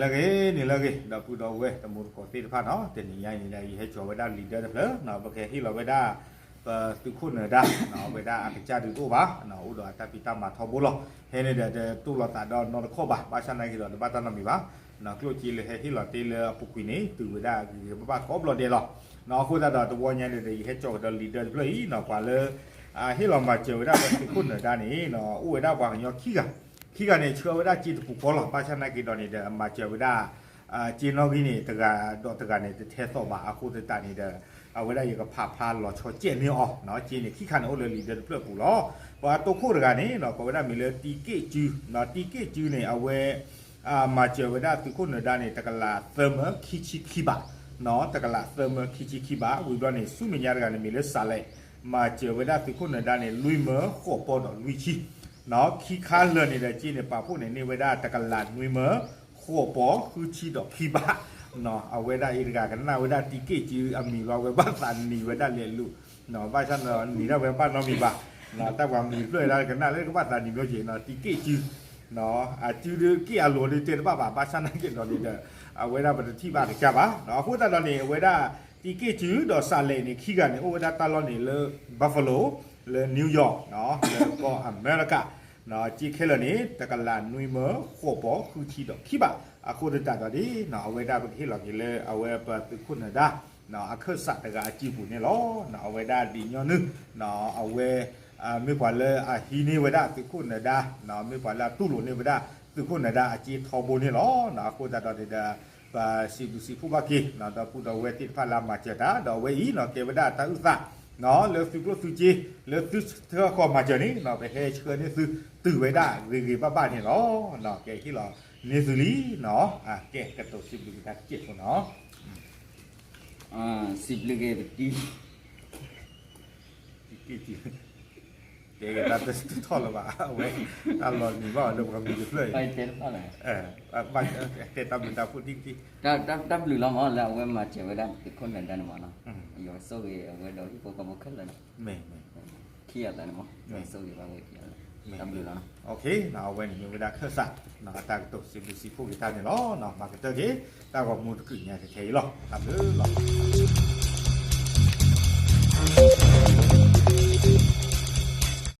လၢဂ့ၤန့ၣ်လၢဂ့ၤ ဒီပုၢ်ဒီဝဲၢ်တံၤသကိးသ့ၣ်တဖၣ်နီၤ, တနံၤညါအံၤန့ၣ်ဒီး ယဟဲကၠီၤဝဲဒၣ်လံာ်ဒၢတဖျၢၣ်နီၤ, ပကဟ့ၣ်လီၤဝဲဒၣ် ပသုးခိၣ်နၢၤဒါနီၤ, အဝဲဒၣ်အကစၢ်ဒုးတအိၣ်ဘၣ်, အိၣ်ဒီးအတၢ်ဖံးတၢ်မၤထီဘိလီၤ. ဟဲန့ၣ်ဒီးတတူၢ်လိာ်သးဒီးနီတခီၣ်ဘၣ်, ဘၣ်ဆၣ်နာ်က့ဒီးတဘၣ်တၢ်နီတမံၤဘၣ်. ကျိၣ်စ့လၢဟဲဟ့ၣ်လီၤတ့ၢ်လၢအပူၤကွံာ်န့ၣ် တုၤဝဲဒၣ်ဂ့ၤဂ့ၤဘၣ်ဘၣ်ကိးဘျီဒဲးလီၤ. အဃိသတးဒီးတဝီညါန့ၣ်ဒီး ယဟဲကၠီၤကဒီးလံာ်ဒၢတဖျၢၣ်အံၤနီၤ, ပှၤလၢ ဟ့ၣ်လီၤမၤစၢၤဝဲဒၣ်ပသုးခိၣ်နၢၤဒါန့ၣ် အိၣ်ဝဲဒၣ်ပှၤကညီခံဂၤ, ခံဂၤန့ၣ် ဆှၢဝဲဒၣ်စ့တပူၤဃီလီၤ. ဘၣ်ဆၣ်နာ်က့ဒီးန့ၣ်ဒီး မၤစၢၤဝဲဒၣ် စ့နီၣ်ဂံၢ်န့ၣ် တဂၤဒီးတဂၤန့ၣ် တထဲသိးဘၣ်. အဃိသတးန့ၣ်ဒီး အဝဲဒၣ်ယကဖးဖျါလီၤဆီကဲးန့ၢ်အီၤ, စ့န့ၣ်ခံခါန့ၣ်အိၣ်လၢလံာ်ဒၢတဖျၢၣ်အပူၤလီၤ. ပှၤတိခိၣ်တဂၤန့ၣ် ကိးဝဲဒၣ်မ့ၢ်လၢတံက့ၣ်စု, တံက့ၣ်စုန့ၣ် အဝဲ မၤစၢၤဝဲဒၣ်သုးခိၣ်နၢၤဒါန့ၣ် တကလးသၢမၢခံဆံခံဘး, တကလးသၢမၢခံဆံခံဘး. ဝံၤဘျီန့ၣ် ဆူမဲာ်ညါတဂၤန့ၣ်မ့ၢ်လၢစးလဲး, မၤစၢၤဝဲဒၣ်သုးခိၣ်နၢၤဒါန့ၣ် လွံၢ်မၢဃိးပီဒီးလွံၢ်ဆံ, ခံခါလၢာ်န့ၣ်ဒီး စ့န့ၣ် ပာ်ဖှိၣ်န့ၣ်န့ၢ်ဝဲဒၣ် တကလးနွံမၢဃိးပီဃုဆံဒီးခံဘး. အဝဲဒၣ်အံၤတဂၤကနၣ်ဝဲဒၣ်တံက့ၣ်စုအမံၤဘျီ ဝဲဘၣ်သးနံၤဝဲဒၣ်လဲၤလူၤ, ဘၣ်ဆၣ်န့ၣ်နံၤဒၣ်ဝဲဘၣ်နီတမံၤဘၣ်. တၢ်ပှၤမံၤတဖျၢၣ်ဒၣ်ကနၣ်လၢကဘၣ်သးနံၤဘျီက့ၤနီၤ, တံက့ၣ်စု အစုဒုးက့ၣ်အလိၤဒုးတဲတဘၣ်ဘၣ်, ဘၣ်ဆၣ်နာ်က့ဒီးန့ၣ်ဒီး အဝဲဒၣ်ပတထံၣ်ဘၣ်ကစၢ်ဘၣ်. အဃိသတးဒီးန့ၣ် အဝဲဒၣ်တံက့ၣ်စုဒီးစးလဲးန့ၣ် ခံဂၤန့ၣ် အိၣ်ဝဲဒၣ်တၢ်လီၢ်န့ၣ်လၢ Buffalo, လၢ New York, လၢကီၢ်အမဲရကၤ, စ့ခဲလၢာ်န့ၣ် တကလးနွံမၢဃိးပီဃုဆံဒီးခံဘး. အဃိသတးဒီးန့ၣ် အဝဲဒၣ်ပကဟ့ၣ်လီၤက့ၤလၢအဝဲပသုးခိၣ်နၢၤဒါ အခၢၣ်စးတဂၤအစုပူၤန့ၣ်လီၤ. အဝဲဒၣ်ဒ်ညီနုၢ် အဝဲ မ့ၢ်ပှၤလၢအဟံးန့ၢ်ဝဲဒၣ်သုးခိၣ်နၢၤဒါ, မ့ၢ်ပှၤလၢအတူၢ်လိာ်န့ၢ်ဝဲဒၣ်သုးခိၣ်နၢၤဒါအစ့ထီဘိန့ၣ်လီၤ. အဃိသတးဒီးန့ၣ်ဒီး ပစံးဘျုးစံးဖှိၣ်ဘၣ်က့ၤ ဒီပုၢ်ဒီဝဲၢ်သ့ၣ်တဖၣ်လၢအမၤစၢၤတၢ် ဒီးအဝဲအံၤနီၤ ကဲဝဲဒၣ်တၢ်အုၣ်သး လၢသုကျိၣ်သုစ့ လၢသုထၢဃီမၤစၢၤန့ၣ် ပဟဲဆှၢန့ၢ်သုတုၤဝဲဒၣ်ဂ့ၤဂ့ၤဘၣ်ဘၣ်န့ၣ်လီၤ. ကဲဟ့ၣ်လီၤန့ၢ်သုလံနီၤ, ကဲကတိၤစံးဘျုးက့ၤတၢ်တစဲးဖိနီၤ. စံးဘျုးက့ၤပတံ တဲက့ၤတၢ်တထီၣ်လၢၤဘၣ်, အဝဲ တၢ်လီၤနံၤဘၣ်အီၤလၢပှၤမံၤတဖျၢၣ်အံၤ, တဲတၢ်ဘျုးတၢ်ဖှိၣ်တံၢ်တံၢ်, တၢ်ဘျုးလီၤမး လၢအဝဲမၤစၢၤဝဲဒၣ်သုးခိၣ်နၢၤဒါန့ၣ်မးနီၤ, ယွၤဆိၣ်ဂ့ၤအဝဲဒီးဟံၣ်ဖိဃီဖိခဲလၢာ်န့ၣ်, ခံဂၤသးန့ၣ်မး ယွၤဆိၣ်ဂ့ၤဘၣ်ဝဲခံဂၤလီၤ, တၢ်ဘျုးလီၤ. အဝဲန့ၣ်မ့ၢ်ဝဲဒၣ်ခၢၣ်စး အတၢ်ကတိၤစံးဘျုးစံးဖှိၣ်က့ၤတၢ်န့ၣ်လီၤ. မၤကတၢၢ်က့ၤ တၢ်ဂီၤမူတကုာ်ညါကခဲအံၤလီၤ. တၢ်ဘျုးလီၤ.